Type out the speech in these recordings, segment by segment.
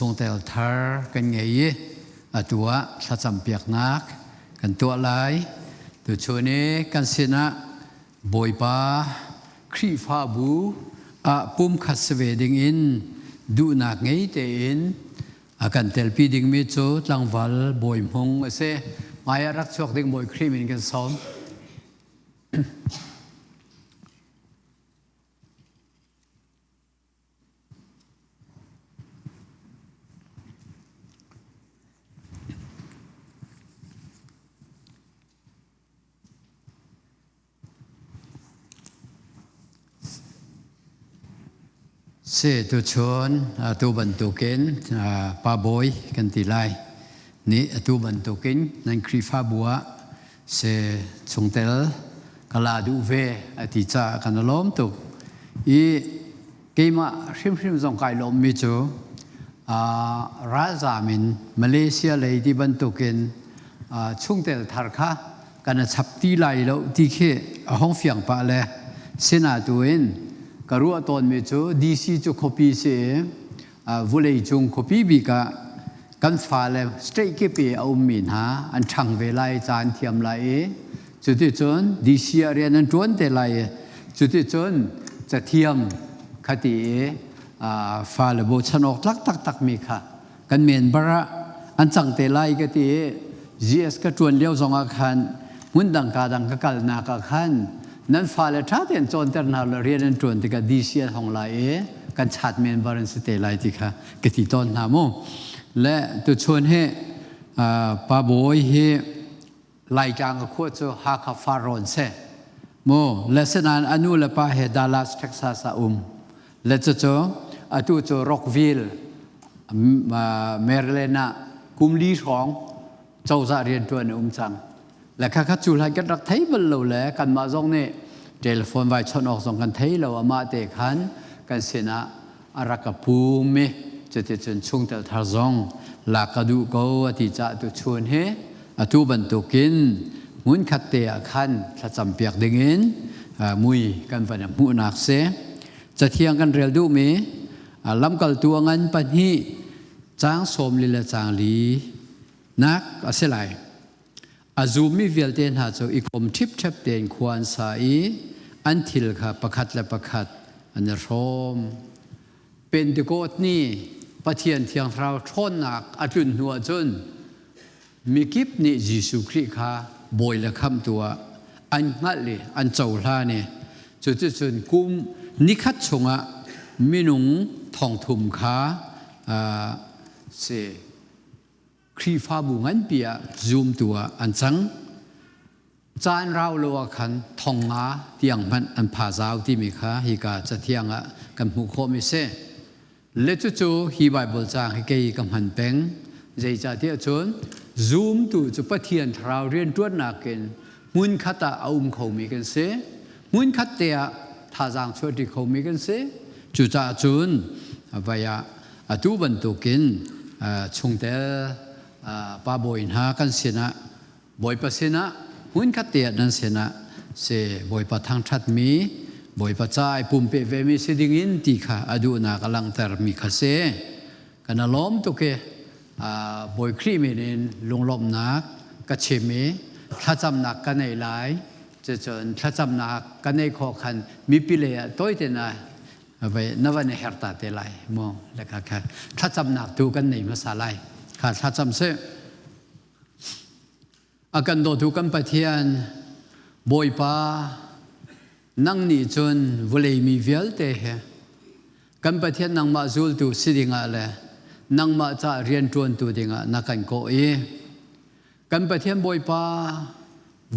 Chungtel thar kan ngei i atu ah thlacam piaknak kan tuah lai. Tuchun i kan sinah Bawipa Khrihfabu ah pumkhat si ve ding in duhnak ngei tein a kan telpi dingmi cu tlangval Bawi Hmung a si. Hmai ah rak chuak ding Bawi Khrih min kan sawm. Si tuchun atu bantukin pa bawi kan ti lai nih atu bantukin nan Khrihfabu ah se chungtel ka la duh ve a ti caah kan i lawm tuk. I keimah hrimhrim zong kai lawmmi cu ralzaam in Malaysia lei ti bantukin chungtel thar kha kan i chap ti lai lo ti khi a hong fiang pah le sinatu in ka ruah tawnmi cu DC cu khuapi si i vulei cung khuapi bik ah kan fale state kip i a ummi hna an ṭhang ve lai ca an thiam lai i cuticun DC ah rian an ṭuan te lai i cuticun cathiam khati i fale bochan awk tlak taktakmi kha kan member ah an cang te lai ka ti i GS ka ṭuan lio zongah khan hmun dang ka dang ka kalnak ah khan nan fale ṭha tein cawnter hna law rian an ṭuan tikah DC an hong lai i kan chat member an si te lai ti kha ka ti tawn hna mu. Le tuchun hi pa Bawi hi Laitlang a khua cu Hakha Farrawn si. Mu le sinain a nu le pa he Dallas, Texas ah um. Le cucu atu cu Rockville, Maryland ah kum li hrawng cozah rianṭuan a um cang. Le khakha cu hlai kan rak thei bal lo le kanmah zong nih telephone vai chawnh awk zong kan thei lo amah te khan kan sinah a rak ka pum i cuticun chungtel thar zong lak ka duh ko a ti caah tu chun hi atu bantukin hmunkhat te ah khan thlacam piak dingin mui kan van hmuhnak si. Cathiang kan rel duhmi lamkaltu a ngan pahnih caang 14 le caang li nak a si lai. A zummi vialte hna cu i kom ṭhipṭhep tein khua an sa i an thil kha pakhat le pakhat an i hrawm. Pentecost ni Pathian Thiang Thlarau ṭhawnnak a tlun hnu ahcun mikip nih Jesuh Khrih kha bawi le khamhtu ah an hngalh i an cohlan i cuticun kum nikhat chungah minung thongthum kha si Khrihfabu nganpi ah zumtu ah an cang. Caan rau lo ah khan thong nga tiang hmanh an pha zau timi kha hika cathiang ah kan hmuh khawhmi si. Le cucu hi Baibal caang hi kei ka hman peng. Zeicahtiah cun zumtu cu Pathian thlarau rianṭuannak in hmunkhat ah a um khomi kan si. Hmunkhat te ah thazaang chuahṭi khomi kan si. Cucaah cun vai ah atu bantukin chungtel pa bawi hna kan sinah Bawipa sinah hmunkhat te ah nan sinah si Bawipa thangṭhatmi Bawipa ca i pumpe vemi si dingin ti kha a duhnak a langhtermi kha si. Kan a lawm tuk i Bawi Khrih min in lunglawmhnak ka chim i thlacamnak ka nei lai. Cucun thlacamnak ka nei khawh khan mipi lei ah tawite na na van i her ta te lai mu le kha kha thlacamnak tu kan nei hmasa lai kha thlacam si. A kan dawtu kan Pathian Bawipa nang nih cun vawlei mi vialte he kan Pathian nangmah zultu si dingah le nangmah ca rianṭuantu dingah na kan kawh i kan Pathian Bawipa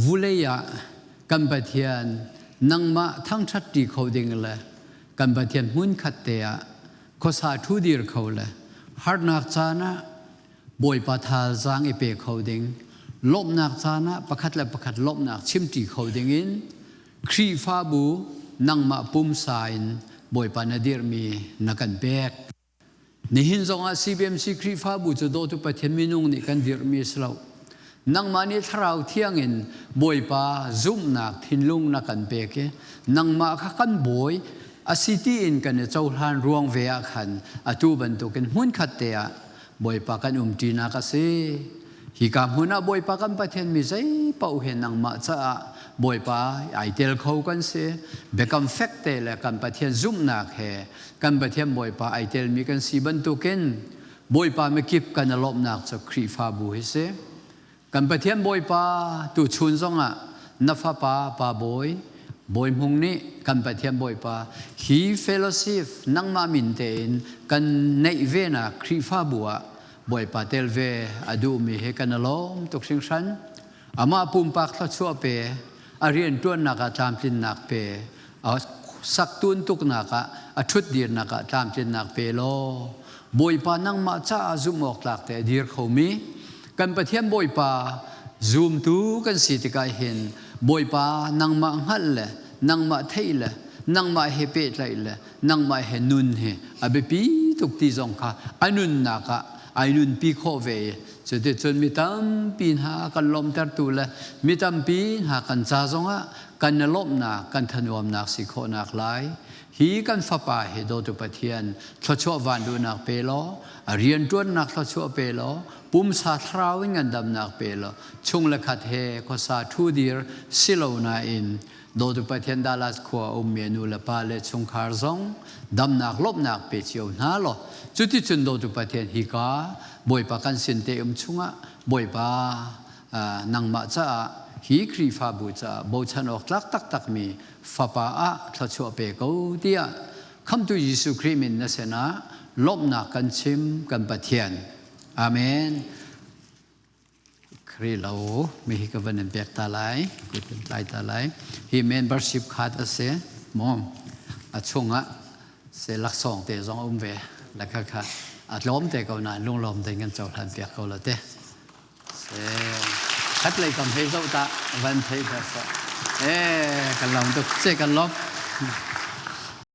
vulei ah kan Pathian nangmah thangṭhat ṭi kho ding le kan Pathian hmunkhat te ah khuasa ṭhu dir kho le harnak caan ah Bawipa thazaang i pe kho ding lawmhnak caan ah pakhat le pakhat lawmhnak chimṭi kho ding in Khrihfabu nangmah pumsa in Bawipa na dirhmi na kan pek. Nihin zongah CBMC Khrihfabu cu dawtu Pathian minung nih kan dirhmi a si lo. Nangmah nih Thlarau Thiang in Bawipa zumhnak thinlung na kan pek i nangmah kha kan bawi. A si tiin kan i cohlan ruang ve ah khan atu bantukin hmunkhat te ah Bawipa kan umṭinak a si. Hika hmun ah Bawipa kan Pathian mi zei paoh he nangmah caah Bawipa ai tel kho kan si. Biakam fek te le kan Pathian zumhnak he kan Pathian Bawipa ai telmi kan si bantukin Bawipa mikip kan i lawmhnak cu Khrihfabu hi si. Kan Pathian Bawipa tuchun zongah na fapa Pa Bawi Bawi Hmung nih kan Pathian Bawipa hi fellowship nangmah min tein kan neih ve nak Khrihfabu ah Bawipa tel ve a duhmi he kan i lawm tuk hringhran. Amah pumpak thluachuah pe, a rianṭuannak ah tlamtlinnak pe, a saktun tuknak ah a ṭhutdirnak ah tlamtlinnak pe law Bawipa nangmah caah zumh awk tlak te a dir khomi kan Pathian Bawipa zumtu kan si tikah hin Bawipa nangmah hngalh le nangmah theih le nangmah he pehtlaih le nangmah he nun hi a biapi tuk ti zong kha a nunnak ah ai nunpi khawh ve i cuticun mi tampi hna kan lawmtertu le mi tampi hna kan ca zongah kan i lawmhnak kan thanuamnak si khawhnak lai hi kan fapa hi dawtu Pathian thluachuah vanluhnak pe law a rianṭuannak thluachuah pe law pumsa thlarau in ngandamnak pe law chung le khat he khuasa ṭhudir si lo nain dawtu Pathian Dallas khua ummi nu le pa le chungkhar zong damnak lawmhnak pe cio hna law cuticun dawtu Pathian hika Bawipa kan sin te um chungah Bawipa nangmah caah hi Khrihfabu caah bochan awk tlak taktakmi fapa ah thluachuah pe ko tiah Khamtu Jesuh Khrih min na sinah lawmhnak kan chim kan Pathian. Amen. Khrih lo mi hi ka van in pek ta lai, kut kan tlai ta lai. Hi membership card a si maw? A chungah se laksawng te zong a um ve. La kha kha a tlawm te ko nain lunglawm tein kan cohlan piak ko la te. Khat lei kam hei zoh ta van thei ta sa. Eh kan lawm tuk. Ce kan lawm.